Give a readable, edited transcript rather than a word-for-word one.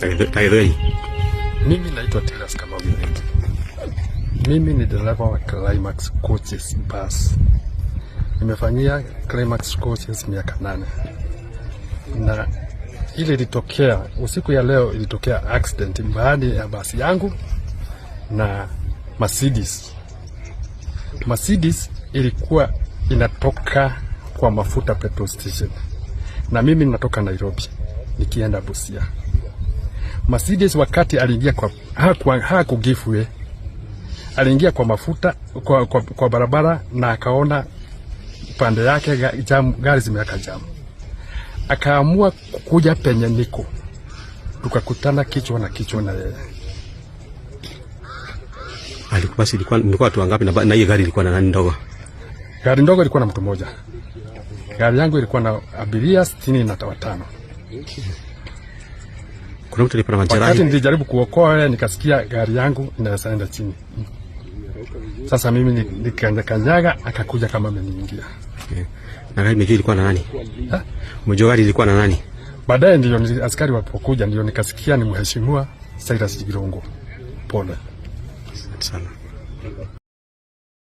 Na Gĩthweri. Mimi naitwa Tilas Kamau Githinji. Mimi ni dereva wa Climax Coaches Bus. Nimefanyia Climax Coaches miaka 8 na ile ilitokea usiku ya leo, ilitokea accident baada ya basi yangu na Mercedes. Mercedes ilikuwa inatoka kwa mafuta petrol station, na mimi natoka Nairobi nikienda Busia. Mercedes wakati aliingia kwa haku give way, aliingia kwa mafuta kwa barabara na akaona pande yake jam, gari zimeweka jam, akaamua kuja penye niko, tukakutana kichwa na kichwa na yeye. Alikuwa basi ilikuwa mlikuwa watu wangapi na hiyo gari ilikuwa na nani ndogo? Gari ndogo ilikuwa na mtu mmoja, gari yangu ilikuwa na abiria 65. Kuna mtu alipata Wakati majeraha? nilijaribu kuokoa yeye, nikasikia gari yangu inaweza enda chini. Sasa mimi nikakanyaga, akakuja kama ameniingia. Okay. Na gari umejua ilikuwa na nani? Ha? Umejua gari ilikuwa na nani? Baadaye ndio askari walipokuja ndio nikasikia ni mheshimiwa Cyrus Jirongo. Pole. Asante sana.